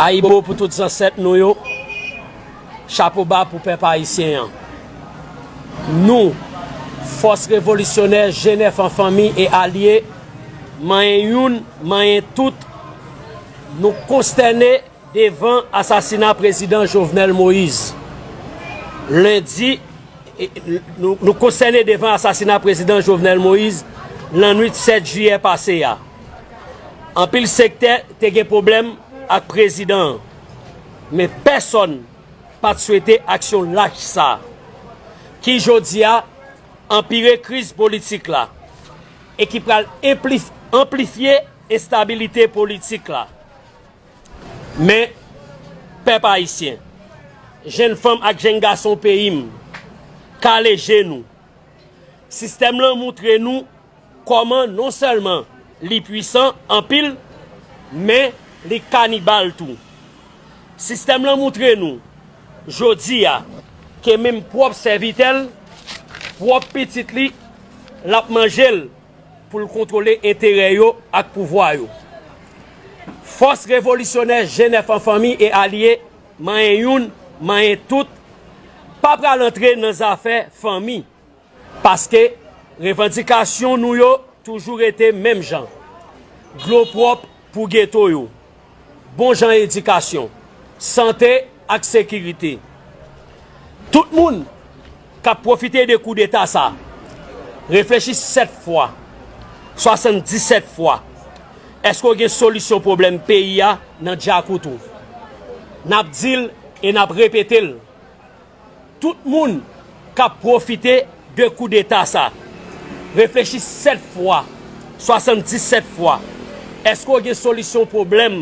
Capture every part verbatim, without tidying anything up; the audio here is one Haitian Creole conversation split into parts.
Ayibobo pou tout zansèt nou yo. Chapo ba pou pèp ayisyen an. Nou, Fòs Revolisyonè G nèf an fanmi e alye, manyen youn, manyen tout, nou konstène devan asasina Prezidan Jovenel Moïse. Lendi, e, nou, nou konstène devan asasina Prezidan Jovenel Moïse lannwit sèt jiyè pase a. Anpil sektè te gen pwoblèm ak prezidan an, men pèsonn pa t swete aksyon lach sa a, ki jodi a anpire kriz politik la e ki pral enplif-, anplifye enstabilite politik la. Men, pèp ayisyen, jenn fanm ak jenn gason peyi m, kale je nou. Sistèm lan moutre nou kòman non sèlman li pwisan anpil, men li kanibal tou. Sistèm lan moutre nou, jodi a, ke menm pwòp sèvitè l, pwòp pitit li, l ap manje l pou l kontwole enterè yo ak pouvwa yo. Fòs Revolisyonè G nèf an fanmi e alye, manyen youn, manyen tout, pa pral antre nan zafè fanmi, paske revandikasyon nou yo toujou rete menm jan. Dlo pwòp pou geto yo, bon jan edikasyon, sante ak sekirite. Tout moun k ap pwofite de koudeta sa, reflechi sèt fwa, swasanndisèt fwa. Èske w gen solisyon pwoblèm peyi a nan djakout ou? N ap di l e n ap repete l. Tout moun k ap pwofite de koudeta sa, reflechi sèt fwa, swasanndisèt fwa. Èske w gen solisyon pwoblèm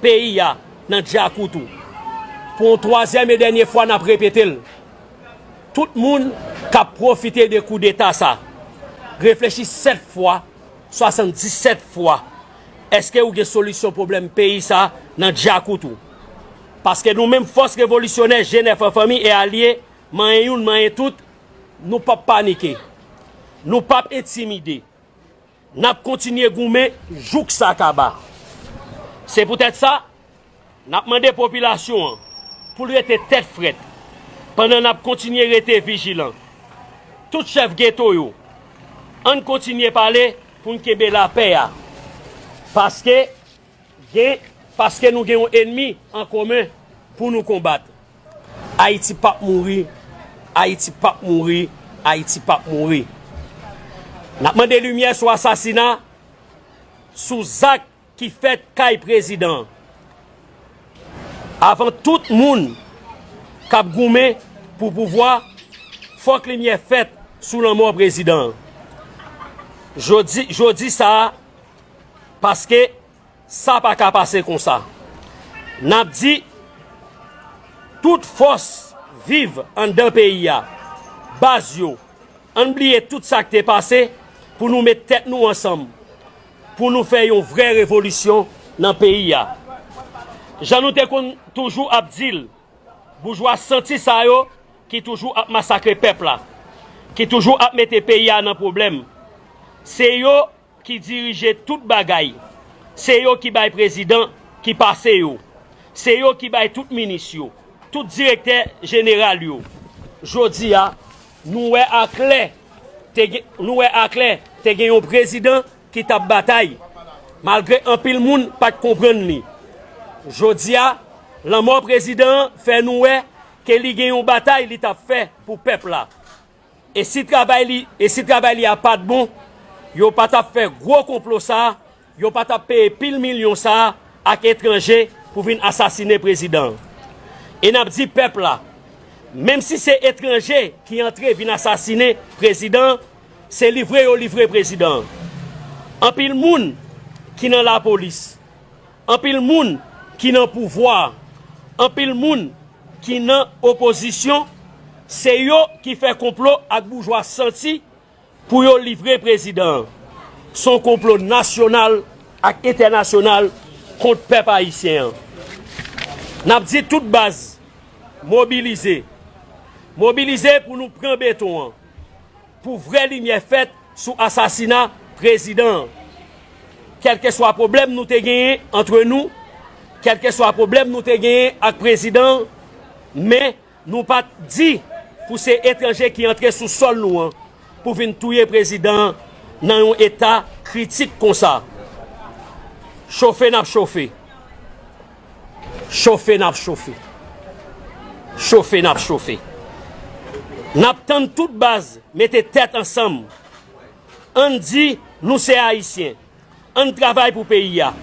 peyi a nan djakout ou? Pou yon twazyèm e dènye fwa, n ap repete l. Tout moun k ap pwofite de koudeta sa, reflechi sèt fwa, swasanndisèt fwa. Èske ou gen solisyon pwoblèm peyi sa nan djakout ou? Paske nou menm Fòs Revolisyonè G nèf an fanmi e alye, manyen youn, manyen tout, nou p ap panike. Nou p ap entimide. N ap kontinye goumen jouk sa kaba. Se poutèt sa, n ap mande popilasyon an pou l rete tèt frèt pandan n ap kontinye rete vijilan. Tout chèf geto yo, ann kontinye pale pou n kenbe lapè a. Paske gen, paske nou gen yon ènmi an komen pou nou konbat. Ayiti p ap mouri, Ayiti p ap mouri, Ayiti p ap mouri. N ap mande limyè sou asasina, sou zak ki fèt kay prezidan an. Avan tout moun k ap goumen pou pouvwa, fòk limyè fèt sou lanmò prezidan an. Jodi, jodi sa a, paske sa pa ka pase konsa. N ap di, tout fòs viv anndan peyi a, baz yo, ann bliye tout sa k te pase pou nou met tèt nou ansanm, pou nou fè yon vrè revolisyon nan peyi a. Jan nou te konn toujou ap di l, boujwa santi sa yo ki toujou ap masakre pèp la, ki toujou ap mete peyi a nan pwoblèm, se yo ki dirije tout bagay. Se yo ki bay prezidan ki pase yo. Se yo ki bay tout minis yo, tout direktè jeneral yo. Jodi a, nou wè aklè, te gen, nou wè aklè, te gen yon prezidan ki t ap batay, malgre anpil moun pa t konprann li. Jodi a, lanmò prezidan an fè nou wè ke li gen yon batay li t ap fè pou pèp la. E si travay li, e si travay li a pa t bon, yo pa t ap fè gwo konplo sa a, yo pa t ap peye pil milyon sa a ak etranje pou vin asasinen prezidan an. E n ap di pèp la, menm si se etranje ki antre vin asasinen prezidan an, se livre yo livre prezidan an. Anpil moun ki nan lapolis, anpil moun ki nan pouvwa, anpil moun ki nan opozisyon, se yo ki fè konplo ak boujwa santi pou yo livre prezidan an. Se yon konplo nasyonal ak entènasyonal kont pèp ayisyen an. N ap di tout baz, mobilize. Mobilize pou nou pran beton an, pou vrè limyè fèt sou asasina prezidan an. Kèlkeswa pwoblèm nou te genyen antre nou, Kèlkeswa pwoblèm nou te genyen ak prezidan, men nou pa t di pou se etranje ki antre sou sòl nou an pou vin touye prezidan nan yon eta kritik konsa. Chofe n ap chofe. Chofe n ap chofe. Chofe n ap chofe. N ap tann tout baz mete tèt ansanm. Ann di nou se Ayisyen. Ann travay pou peyi a.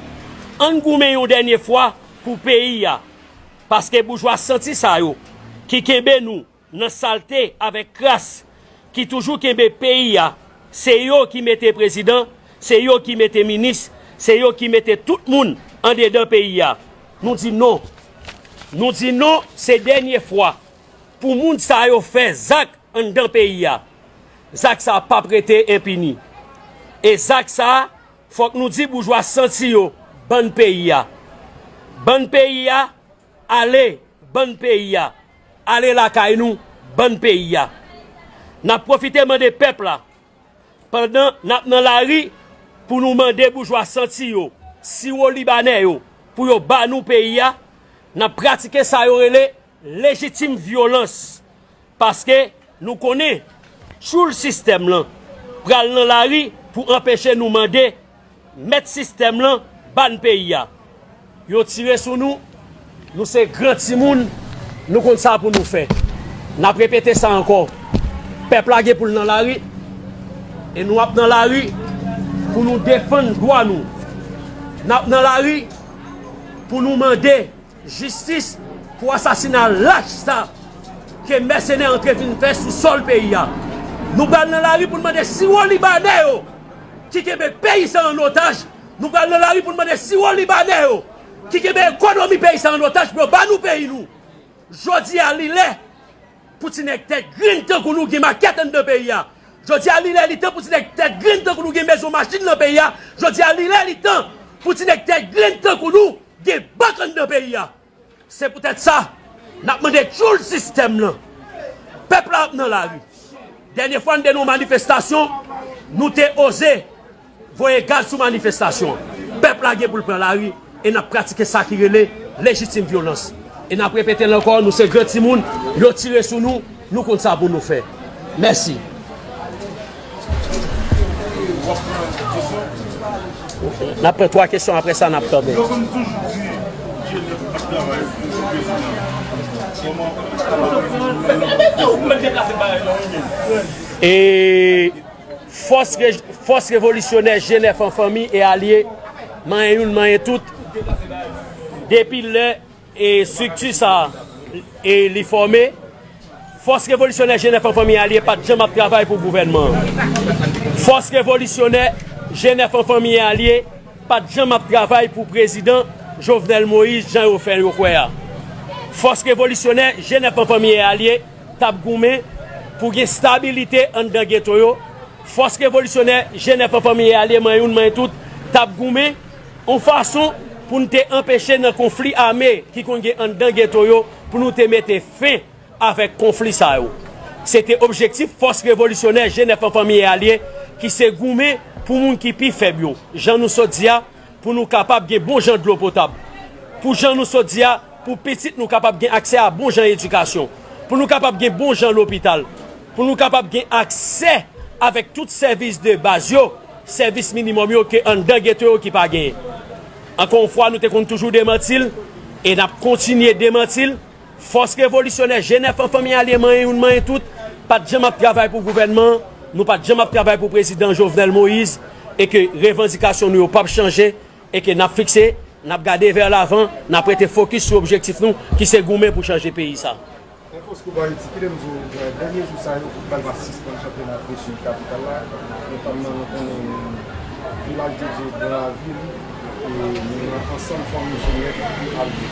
Ann goumen yon dènye fwa pou peyi a. Paske boujwa santi sa yo ki kenbe nou nan salte avèk kras, ki toujou kenbe peyi a, se yo ki mete prezidan, se yo ki mete minis, se yo ki mete tout moun andedan peyi a. Nou di non. Nou di non, se dènye fwa pou moun sa yo fè zak anndan peyi a. Zak sa p ap rete enpini. E zak sa, fòk nou di boujwa santi yo, bann peyi a. Bann peyi a, ale, bann peyi a. Ale lakay nou, bann peyi a. N ap pwofite mande pèp la, pandan n ap nan lari, pou nou mande boujwa santi yo, siwo libanè yo, pou yo ba nou peyi a, n ap pratike sa yo rele lejitim vyolans. Paske nou konnen tchoul sistèm lan pral nan lari pou anpeche nou mande mèt sistèm lan ba n peyi a. Yo tire sou nou, nou se gran timoun, nou konn sa pou nou fè. N ap repete sa ankò. Pèp la gen pou l nan lari, e nou ap nan lari pou nou defann dwa nou. N ap nan lari pou nou mande jistis pou asasina lach sa ke mèsenè antre vin fè sou sòl peyi a. Nou pral nan lari pou n mande siwo libanè yo ki kenbe peyi sa an otaj. Nou pral nan lari pou n mande siwo libanè yo ki kenbe ekonomi peyi sa an otaj pou yo ba nou peyi nou. Jodi a, li lè pou ti nèg tèt grenn tankou nou gen makèt anndan peyi a. Jodi a, li lè li tan pou ti nèg tèt grenn tankou nou gen mezon machin nan peyi a. Jodi a, li lè li tan pou ti nèg tèt grenn tankou nou gen bank anndan peyi a. Se poutèt sa, n ap mande tchoul sistèm lan. Pèp la ap nan lari. Dènye fwa n te nan yon manifestasyon, nou te oze voye gaz sou manifestasyon an. Pèp la gen pou l pran lari e n ap pratike sa ki rele lejitim vyolans. E n ap repete l ankò, nou se gran timoun, yo tire sou nou, nou konn sa pou nou fè. Mèsi. N ap pran twa kesyon, apre sa n ap kanpe. E fòs re-, fòs revolisyonè G nèf an fanmi e alye, manyen youn, manyen tout, depi lè e estrikti sa a, e li fòme, Fòs Revolisyonè G nèf an fanmi e alye pa t janm ap travay pou gouvènman an. Fòs Revolisyonè G nèf an fanmi e alye pa t janm ap travay pou prezidan Jovenel Moïse, jan yo fè yo kwè a. Fòs Revolisyonè G nèf an fanmi e alye t ap goumen pou gen stabilite anndan geto yo. Fòs Revolisyonè G nèf an fanmi e alye, manyen youn, manyen tout, t ap goumen yon fason pou n te anpeche nan konfli ame ki konn gen anndan geto yo, pou nou te mete fen avèk konfli sa yo. Se te objektif Fòs Revolisyonè G nèf an fanmi e alye, ki se goumen pou moun ki pi fèb yo, jan nou sot di a, pou nou kapab gen bon jan dlo potab, pou jan nou sot di a, pou pitit nou kapab gen aksè a bon jan edikasyon, pou nou kapab gen bon jan lopital, pou nou kapab gen aksè avèk tout sèvis de baz yo, sèvis minimòm yo ke anndan geto yo ki pa genyen. Ankò yon fwa, nou te konn toujou demanti l, e n ap kontinye demanti l. Fòs Revolisyonè G nèf an fanmi e alye, manyen youn, manyen tout, pa t janm ap travay pou gouvènman an, nou pa t janm ap travay pou prezidan Jovenel Moïse, e ke revandikasyon nou yo p ap chanje, e ke n ap fikse, n ap gade vè lavan, n ap rete fokis sou objektif nou, ki se goumen pou chanje peyi sa. Nan Fòs Koup Ayiti, kite m di w, dènye jou sa yo, foutbòl va sispann chanpyona Presid kapital la, notamman nou konnen Vilaj de Dye, Gran Ravin, e nou nan ansanm fanmi Jenèf ki alye.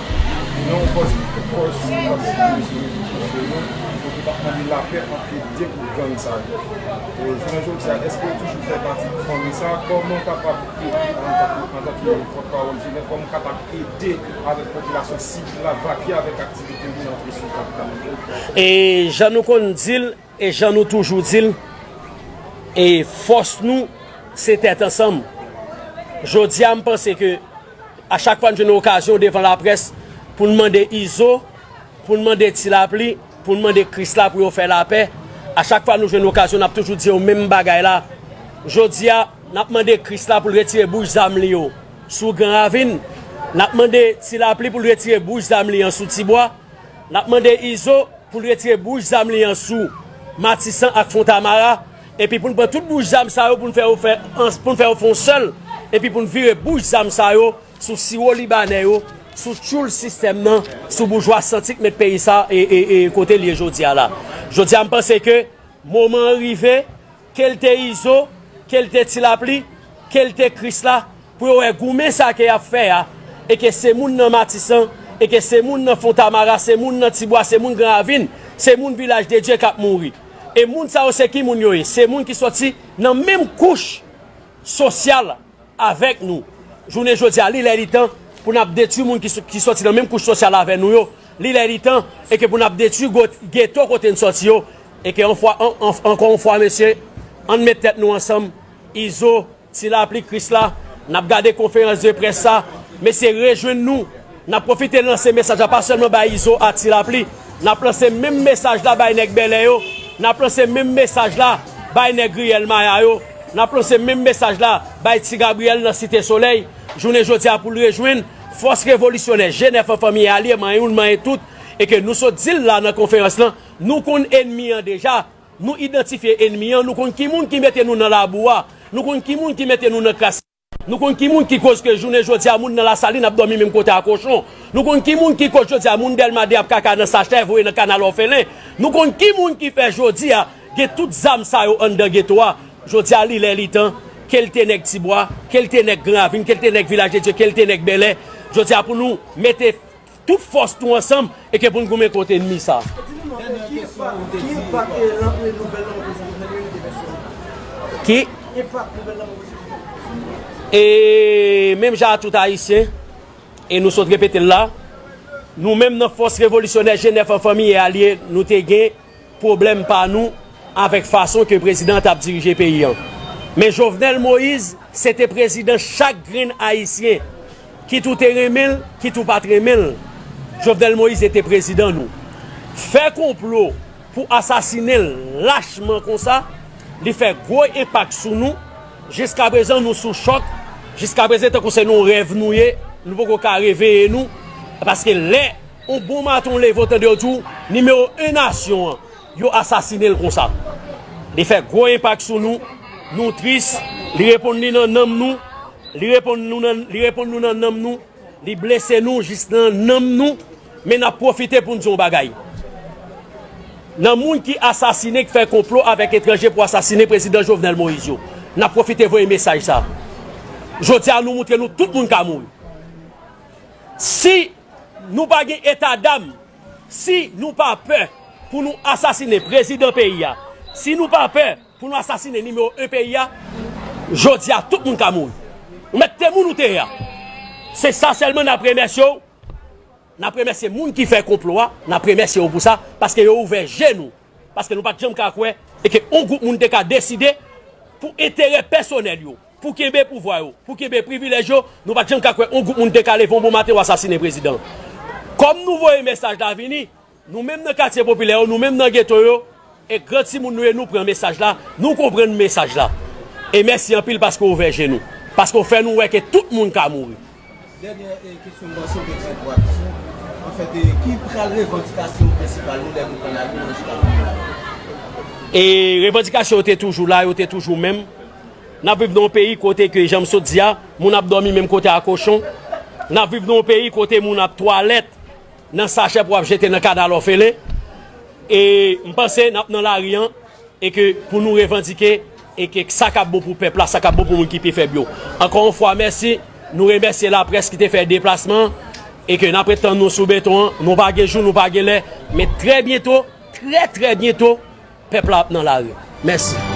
Nan yon pòz, pòz k ap sikile sou rezo sosyo yo, kote k ap mande lapè ant de gwoup gang sa yo. E jounen jodi a, èske w toujou fè pati fanmi sa a? Kòman w kapab, antanke, antanke pòtpawòl Jenèf, kòman w kapab ede avèk popilasyon sivil la, vakye avèk aktivite li nan Presid kapital? E jan nou konn di l, e jan nou toujou di l, e fòs nou, se tèt ansanm. Jodi a, m panse ke A chak fwa n jwenn okazyon devan laprès pou n mande Izo, pou n mande Ti Lapli, pou n mande Krisla pou yo fè lapè, a chak fwa nou jwenn okazyon, n ap toujou di yo menm bagay la. Jodi a, n ap mande Krisla pou l retire bouch zam li yo sou Gran Ravin. N ap mande Ti Lapli pou l retire bouch zam li an sou Tibwa. N ap mande Izo pou l retire bouch zam li an sou Matisan ak Fontamara, epi pou n pran tout bouch zam sa yo pou n fè yo fè, pou n fè yo fè yon sèl, epi pou n vire bouch zam sa yo sou siwo libanè yo, sou tchoul sistèm nan, sou boujwa santi k met peyi sa e, e, e kote l ye jodi a la. Jodi a, m panse ke moman an rive, ke l te Izo, ke l te Ti Lapli, ke l te Krisla, pou yo wè goumen sa ke y ap fè a, e ke se moun nan Matisan, e ke se moun nan Fontamara, se moun nan Tibwa, se moun Gran Ravin, se moun Vilaj de Dye k ap mouri. E moun sa yo se ki moun yo ye? Se moun ki sòti nan menm kouch sosyal avèk nou. Jounen jodi a, li lè li tan pou n ap detwi moun ki, ki sòti nan menm kouch sosyal avè nou yo. Li lè li tan e ke pou n ap detwi go-, geto kote n sòti yo. E ke yon fwa, an, an, ankò yon fwa, mesye, ann met tèt nou ansanm. Izo, Ti Lapli, Krisla, n ap gade konferans de près sa. Mesye, rejwenn nou. N ap pwofite lanse mesaj la pa sèlman bay Izo a Ti Lapli. N ap lanse menm mesaj la bay nèg Bèlè yo. N ap lanse menm mesaj la bay nèg Riyèl Maya yo. N ap lanse menm mesaj la bay Ti Gabriyèl nan Site Solèy. Jounen jodi a pou l rejwenn fòs revolisyonè G nèf an fanmi e alye, manyen youn, manyen tout, e ke nou sot di l la nan konferans lan, nou konn ènmi an deja. Nou idantifye ènmi an, nou konn ki moun ki mete nou nan labou a, nou konn ki moun ki mete nou nan kras, nou konn ki moun ki koz ke jounen jodi a moun nan Lasalin ap dòmi menm kote a kochon, nou konn ki moun ki koz jodi a moun Dèlma de ap kaka nan sachè voye nan kanal òfelen, nou konn ki moun ki fè jodi a gen tout zam sa yo anndan geto a. Jodi a li lè li tan, ke l te nèg Tibwa, ke l te nèg Gran Ravin, ke l te nèg Vilaj de Dye, ke l te nèg Bèlè, jodi a pou nou mete tout fòs nou ansanm e ke pou n goumen kont ènmi sa. Di nou non, ki enpak, ki enpak, eh, lan-, eh, nouvèl lanmò prezidan Jovenel Moïse te fè sou nou? Ki enpak nouvèl lanmò prezidan Jovenel Moïse te fè sou nou? E menm jan a tout Ayisyen, e nou sot repete l la, nou menm nan fòs revolisyonè G nèf an fanmi e alye, nou te gen pwoblèm pa nou avèk fason ke prezidan an t ap dirije peyi an. Men Jovenel Moïse, se te prezidan chak grenn Ayisyen, kit ou te renmen l, kit ou pa t renmen l. Jovenel Moïse se te prezidan nou. Fè konplo pou asasinen l lachman konsa, li fè gwo enpak sou nou. Jiskaprezan, nou sou chòk. Jiskaprezan, tankou se nan yon rèv nou ye, nou poko ka reveye nou. Paske lè yon bon maten w leve, w tande yo di w, nimewo en nasyon an, yo asasinen l konsa. Li fè gwo enpak sou nou. Nou tris. Li reponn li nan nanm nou. Li reponn nou nan, li reponn nou nan nanm nou. Li blese nou jis nan nanm nou. Men n ap pwofite pou n di yon bagay. Nan moun ki asasinen, ki fè konplo avèk etranje pou asasinen prezidan Jovenel Moïse yo, n ap pwofite voye mesaj sa. Jodi a, nou montre nou tout moun ka mouri. Si nou pa gen etadam, si nou pa pè pou nou asasinen prezidan peyi a, si nou pa pè pou nou asasinen nimewo en peyi a, jodi a, tout moun ka mouri. Ou mèt te moun ou te ye a. Se sa sèlman n ap remèsye w. N ap remèsye moun ki fè konplo a, n ap remèsye yo pou sa, paske yo ouvè je nou. Paske nou pa t janm ka kwè e ke yon gwoup moun te ka deside pou enterè pèsonèl yo, pou kenbe pouvwa yo, pou kenbe privilèj yo, nou pa t janm ka kwè yon gwoup moun te ka leve yon bon maten yo asasinen prezidan. Kòm nou voye mesaj la vini, nou menm nan katye popilè yo, nou menm nan geto yo, e gran timoun nou ye, nou pran mesaj la, nou konprann mesaj la. E mèsi anpil paske w ouvè je nou, paske w fè nou wè ke tout moun ka mouri. Dènyè, eh, kesyon m, se yon kesyon pou aksyon. Anfèt, eh, ki pral revandikasyon prensipal nou lè nou pran lari nan jounen jodi a? E revandikasyon yo te toujou la, yo te toujou menm. N ap viv nan yon peyi kote ke, jan m sot di a, moun ap dòmi menm kote a kochon. N ap viv nan yon peyi kote moun ap twalèt nan sachè pou ap jete nan kanal òfelen. E m panse n ap nan lari an, e ke pou nou revandike, e ke sa k ap bon pou pèp la, sa k ap bon pou moun ki pi fèb yo. Ankò yon fwa, mèsi. Nou remèsye laprès ki te fè deplasman an, e ke n ap ret tann nou sou beton an. Nou pa gen jou, nou pa gen lè, men trè byento, trè, trè byento, pèp la ap nan lari. Mèsi.